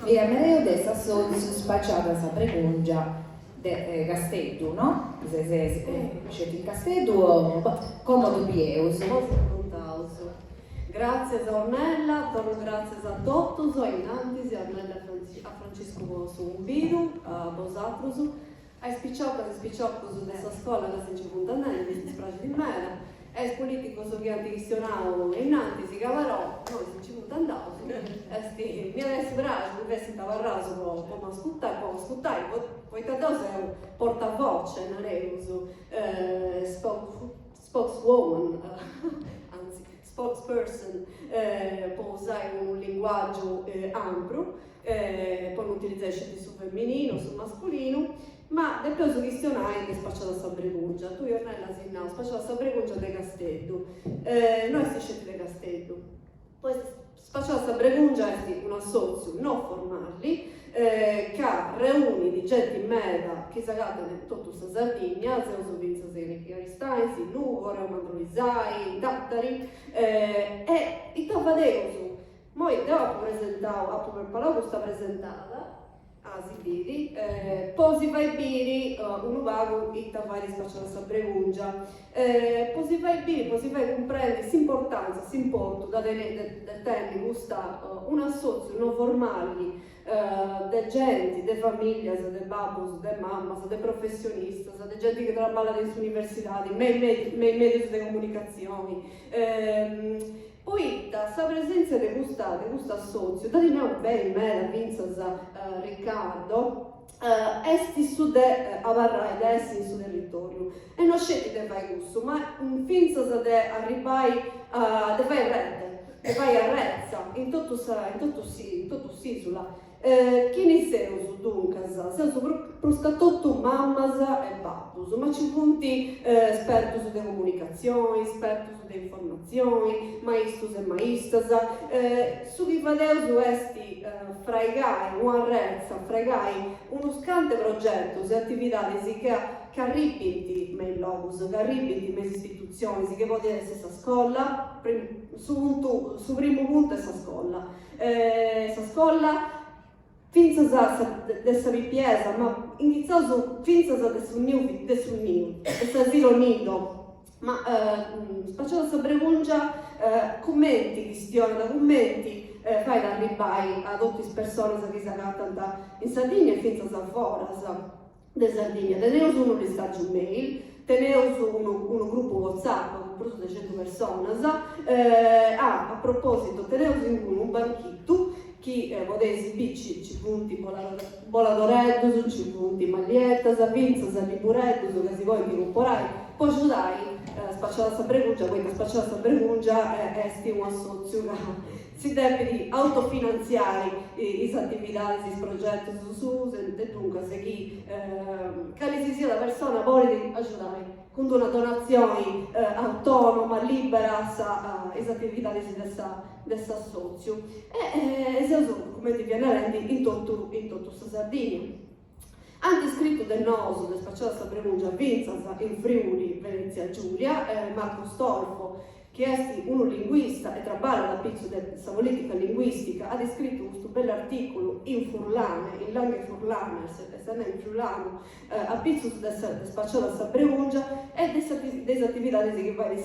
Mira Mereu de s'assòtziu Spaciada sa Bregùngia de Casteddu, no? Ses sceti in Casteddu o como ddu bieus? Bos contaus. Gràtzias a Ornella, torru gràtzias a totus, a innantis a Ornella e a Franciscu po su cumbidu, a bosatrus, A is piciocas e is piciocus de sa scola ca si nci funt andendi, mi dispraxit meda, e a is politicus chi ant chistionau innantis, ca però immoi si nci funt andaus, est, m'iat a essi praxiu chi fessint abarraus po po m'ascurtai, po ascurtai, poita deu seu portavoce, nareus, spokeswoman, anzi, spokesperson, po usai unu linguàgiu ampru, po no utilizai sceti su femmininu o su masculinu, ma depeus chistionai de Spaciada sa Bregùngia. Tui Ornella as nau, Spaciada sa Bregùngia de Casteddu. No est sceti de Casteddu. Spaciada sa Bregùngia est un'assòtziu no formali ca reunit genti meda chi s'agatat in totu sa Sardigna, seus fintzas in Aristanis, in Nùgoro, in Mandrolisai, in Tàtari, e ita fadeus Moi deu apu presentau, apu preparau custa presentada, ah si bidi, po si fai biri unu pagu ita fait Spaciada sa Bregùngia, po si fai biri, po si fai cumprendi s'importàntzia, s'importu de de tenni custa un'assòtziu no formali de genti, de famìllias, de babbus, de mammas, de professionistas, de genti chi traballat in s'universidadi, me is mèdius de comunicatzioni Poita sa presèntzia de custa de custu assòtziu, dd'at nau beni meda fintzas Riccardo, est su de abarrai, de essi in su territòriu, e no sceti de fai cussu, ma fintzas de arribbai a de fai rete, de fai arretza in totu sa in totu in totu s'isula Chini seus, duncas? Seus pruscatotu mammas e babbus, ma ci funt spertus de comunicatzioni, spertus de informatzioni, maistus e maistas. Su chi fadeus est fraigai un'arretza, fraigai unus cantu 'e progetus e atividadis chi arribbint me is logus, chi arribbint me is istitutzionis, chi podit essi sa scola, su puntu, su primu puntu est sa scola Sa scola fintzas de sa pipiesa, ma inghitzaus fintzas de su niu de su niu, de s'asilo nido, ma spaciada sa Bregùngia cumenti chistionat, cumenti fait arribbai a totu is personas chi s'agatant in Sardigna e fintzas a foras de Sardigna. Teneus unu listàgiu mail, teneus unu unu grupu WhatsApp cun prus de centu personas, ah a propositu teneus inguni unu banchitu chi podeis biri nci funt boladoreddus, nci funt mallietas, fintzas libureddus ca si podint comporai po agiudai Spaciada sa Bregùngia, poita Spaciada sa Bregùngia est unu assòtziu ca Si depit autofinantziai is atividadis, is progetus suus e duncas chi cali si siat persona podit agiudai cun d'una donatzioni autonoma, libera sa is atividadis de sa de s'assòtziu. E seus, cumenti fia narendi, in totu in totu sa Sardigna. Ant scritu de nosu de Spaciada sa Bregùngia fintzas in Friuli Venètzia Giulia, Marco Stolfo, chi est unu linguista e traballat a pitzu de sa polìtica linguìstica, at iscritu custu bellu artìculu in furlane, in langhe furlane, est a nai in friulanu, a pitzus de sa de Spaciada sa Bregùngia e de sa de is atividadis chi fait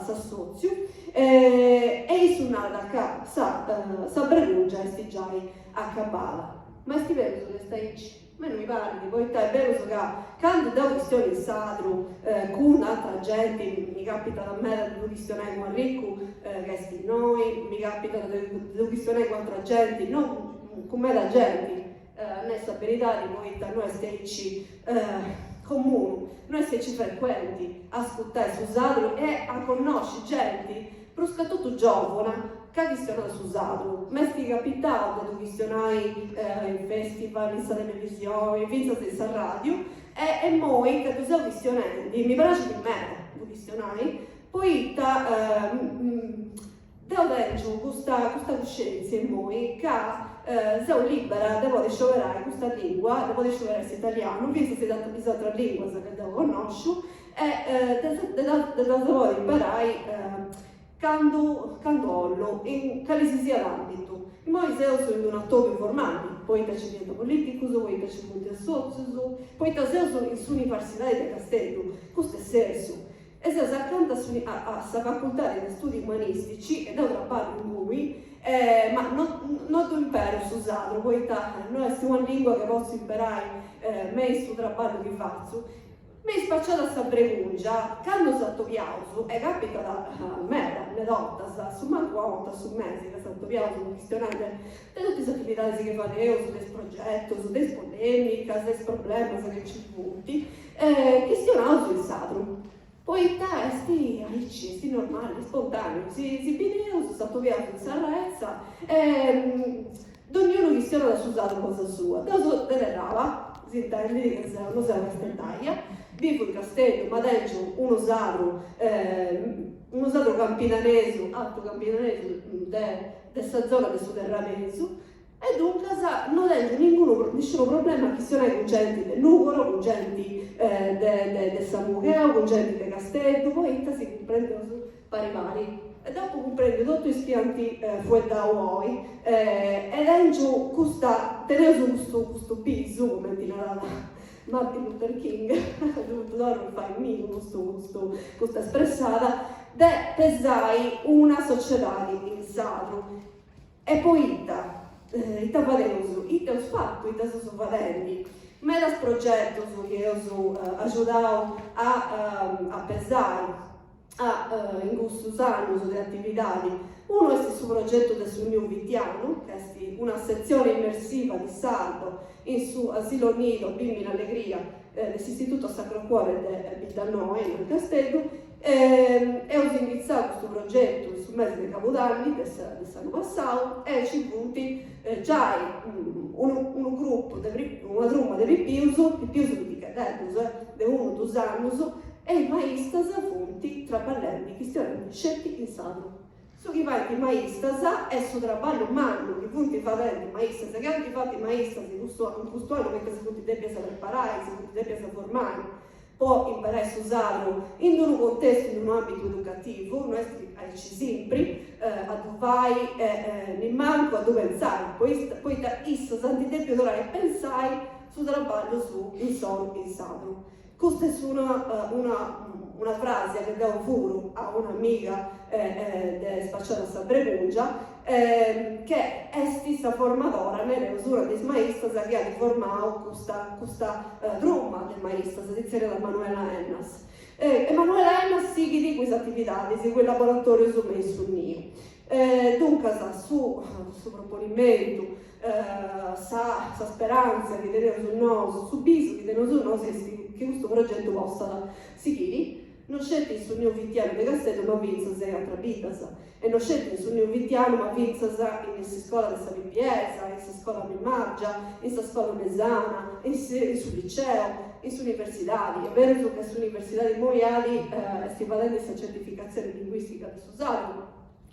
s'assòtziu, e issu narat ca sa sa bregùngia est giai acabada. Ma est berus ca est aici? A mei no mi parit, poita est berus ca candu deu chistionu in sadru cun atra genti, mi capitat meda de ddu chistionai cun Arricu ca est innoi, mi capitat de ddu chistionai cun atra genti, no cun meda genti, a nai sa beridadi poita no est aici comunu, no est aici frecuenti ascurtai su sadru e a connosci genti pruscatotu giòvuna ca chistionat su sadru. M'est capitau de ddu chistionai in festival, in sa televisioni, fintzas in sa ràdiu e immoi ca ddu seu chistionendi mi praxit meda ddu chistionai poita deu tèngiu custa custa cuscièntzia immoi ca seu lìbera de podi scioberai custa lìngua, de podi scioberai s'italianu, fintzas is atras lìnguas ca deu connòsciu e de ddas podi imparai candu candu 'ollu, in cali si siat àmbitu. Immoi seus in unu atobiu formali, poita ci fiant politicus, poita ci funt assotzius, poita seus in s'Universidadi de Casteddu, custu est sersu, e seus acanta a sa Facultadi de Studi Umanistici e deu traballu ingui, ma no no ddu imperu su sadru poita no est una lingua chi potzu imperai me in su traballu chi fatzu. Me spaciada sa Bregungia, candu s'atobiaus, e capitat meda, meda 'ortas, a su mancu una 'orta a su mesi ca s'atobiaus po chistionai de de totu is atividadis chi fadeus, de is progetus, de is polemicas, de is problemas chi nci funt, chistionaus in sadru, poita est aici, est normali, spontaneu, si si bideus, s'atobiaus in s'arretza e donniunu chistionat su sadru cosa sua. Deu seu de Terraba, s'intendit ca seu, no seu casteddaia, bivu in Casteddu ma tengiu unu sadru unu sadru campidanesu, artu campidanesu de de sa zona de su Terrabesu E duncas no tengiu ningunu, nisciunu problema a chistionai cun genti de Nùgoro, cun genti de de Samugheo, cun genti de Casteddu, poita si cumprendeus pari pari. E deu apu cumprendiu totu is chi ant fueddau oi e tengiu custa, teneus custu custu bisu, cumenti narat Martin Luther King, ddu torru a fai miu custu custu custa espressada, de pesai una sociedadi in sadru. E poita? Ita fadeus? Ita eus fatu? Ita seus fadendi? Medas progetus chi eus agiudau a a pesai a in custus annus de atividadi. Unu est su progetu de su Niu Fitianu, ca est una setzione immersiva di sardo in su asilo nido Bimbi in Allegria de s'Istituto Sacro Cuore de Biddanoa in Casteddu, Eus inghitzau custu progetu in su mesi de cabudanni de s'annu passau e ci funt giai unu unu grupu de una truma de pipius, pipius piticheddus de unu dus annus e is maistas funt traballendi chistionendi sceti in sardu. Su chi faint is maistas est su traballu mannu chi funt fadendi is maistas, chi ant fatu is maistas in custu in custu annu poita si funt depias preparai, si funt depias formai po imperai su sardu in unu contestu, in unu ambitu educativu, no est aici simpri a ddu fai e nimancu a ddu pentzai, poita issas ant depiu torrai a pentzai su traballu suu insoru in sardu. Custa est una una una fràsia chi deu furu a una amiga de Spaciada sa Bregungia, che est sa formadora, nareus, una de is maistas chi at formau custa custa truma de maistas, si tzerriat Manuela Ennas. E Manuela Ennas sighit cun is atividadis, cun is laboratorius me in su niu. Duncas su su proponimentu, sa sa sperantzia chi teneus nosu, su bisu chi teneus nosu est chi custu progetu possat sighiri, no sceti in su Niu Fitianu de Casteddu ma fintzas in atras biddas, e no sceti in su Niu Fitianu ma fintzas in s'iscola de sa pipiesa, in sa scola primàrgia, in sa scola mesana, in su liceu, in s'universidadi. Est berus ca s'universidadi immoi at est fadendi sa certificatzioni linguistica de su sardu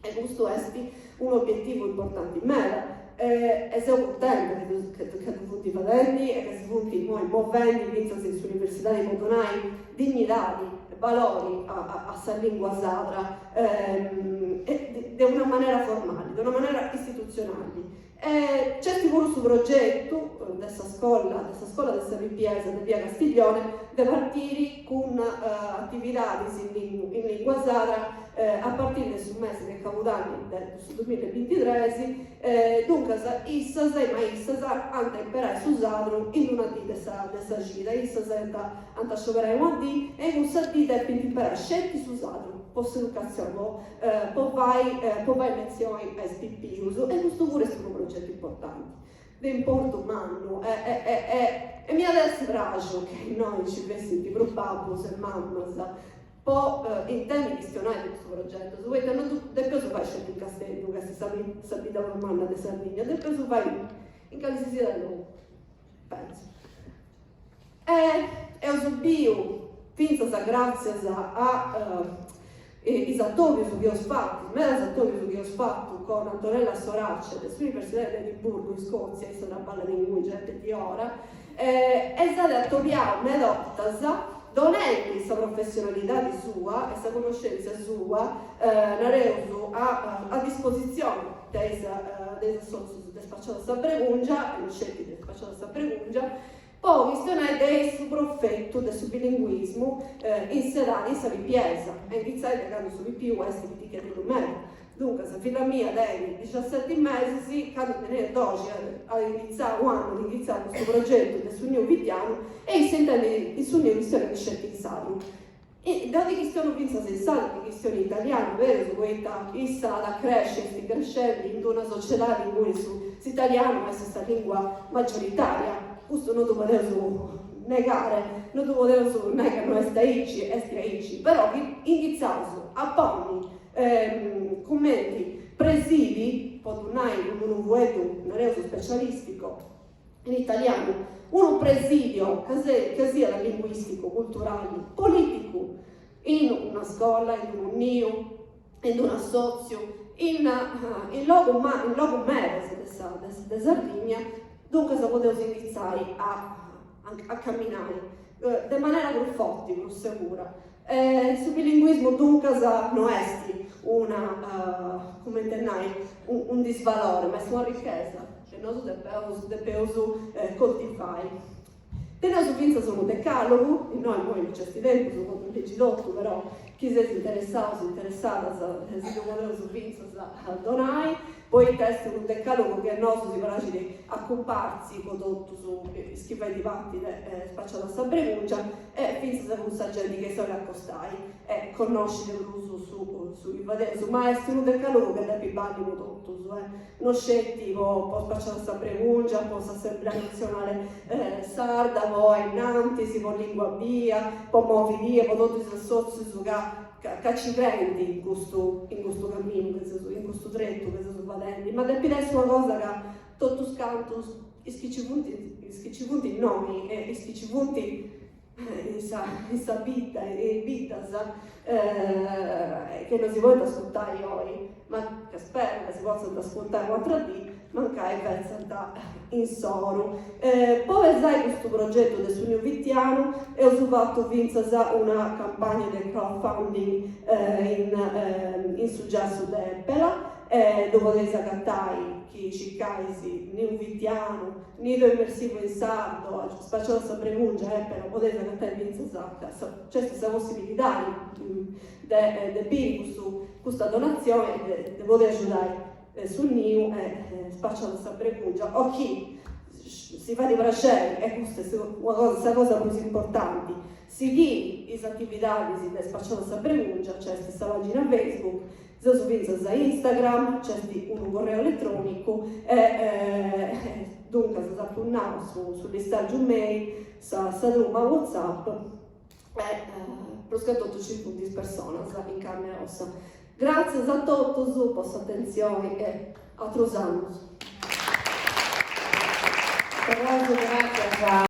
e custu est unu obietivu importanti meda e seu cuntenta ca ddu funt fadendi e ca si funt immoi movendi fintzas in s'universidadi po donai dignidadi e balori a a sa lingua sadra de una manera formali, de una manera istitutzionali. E nc'est puru su progetu de sa scola, de sa scola de sa pipiesa de via Castiglione, de partiri cun atividadis in in lingua sadra a partiri de su mesi de cabudanni de su duamilla e bintitres, duncas issas, is maistas, ant a imperai su sadru in una dì de sa de sa cida, issas ant ant a scioberai una dì e in cussa dì depint imperai sceti su sadru po s'educatzioni, po po fai po fai letzioni a is pipius e custu puru est unu progetu importanti, de importu mannu e e e e m'iat essi praxu chi innoi nci fessint prus babbus e mammas po intendi chistionai de custu progetu, poita no ddu depeus fai sceti in Casteddu, ca est sa sa bidda prus manna de Sardigna, ddu depeus fai in cali si siat logu, pentzu. E eus biu, fintzas gràtzias a is atòbius chi eus fatu, is medas atòbius chi eus fatu con Antonella Sorace de s'Universidadi de Edimburgu in Scòtzia, issa traballat inguni giai de diora, e s'at atobiau meda 'ortas donendi sa professionalidadi sua e sa connoscèntzia sua, nareus, a a dispositzioni de is de is assòtzius de Spaciada sa Bregùngia, e no sceti de Spaciada sa Bregùngia, po chistionai de su profetu de su bilinguismu in s'edadi, in sa pipiesa, a inghitzai de candu su pipiu est piticheddeddu meda. Duncas, filla mia tenit diciaseti mesis, candu teniat doxi at inghitzau, unu annu at inghitzau custu progetu de su niu fitianu e issa intendit in su niu chistionendi sceti in sardu. E deu ddi chistionu fintzas in sardu, ddi chistionu in italianu, berus, poita issa at a cresci, est crescendi in d'una sociedadi innui s'italianu est sa lingua maggioritaria, custu no ddu podeus negare, no ddu podeus nai ca no est aici, est aici, però chi inghitzaus a ponni cumenti presidi, po ddu nai cun unu fueddu, nareus, specialistico, in italianu, unu presidio ca ca siat linguisticu, culturali, politicu, in una scola, in unu niu, in unu assòtziu, in in logu ma in logu medas de sa de Sardigna, duncas podeus inghitzai a a camminai de manera prus forti, prus segura. Su bilinguismu duncas no est una, cumenti nai, un disvalore, ma est una richesa chi nosu depeus depeus coltivai. Teneus fintzas unu decàlogu, innoi immoi no nc'est tempus po ddu ligi totu, però chi seis interessaus, interessadas, si ddu podeus fintzas donai, poita est unu decàlogu chi a nosu si praxit a cumpartzi po totus is chi faint parti de Spaciada sa Bregùngia e fintzas cun sa genti chi s'olit acostai e connosci de prus su su chi fadeus, ma est unu decàlogu chi depit balli po totus, no sceti po po Spaciada sa Bregùngia, po s'Assemblea Natzionale Sarda, po Ainnantis, po Lingua Bia, po Movidie, po totus is assòtzius ca ca ci creint in custu in custu caminu chi seus in custu tretu chi seus fadendi, ma depit essi una cosa ca totus cantus is chi ci funt is chi ci funt innoi e is chi ci funt in sa in sa bidda in is biddas chi no si podint ascurtai oi, ma ca speru ca si potzant ascurtai un'atra dì, mancai fetzant insoru. Po pesai custu progetu de su Niu Fitianu eus fatu fintzas una campagna de crowdfunding in in su giassu de Eppela, e ddu podeis agatai chi circais Niu Fitianu, Nido immersivo in sardo, Spaciada sa Bregungia, Eppela, podeis agatai fintzas, nc'est sa possibilidadi de de biri custu custa donatzioni e de podi agiudai su niu e Spaciada sa Bregungia o chi si fait praxeri, e custa est una cosa sa cosa prus importanti, sighiri is atividadis de Spaciada sa Bregungia, nc'est sa pagina Facebook, seus fintzas Instagram, nc'est unu correu eletronicu e duncas s'apu nau su su listàgiu mail, sa sa truma Whatsapp e pruscatotu ci funt is personas in carne e ossa. Gràtzias a totus po s'atentzioni e atrus annus. Torraus gràtzias a.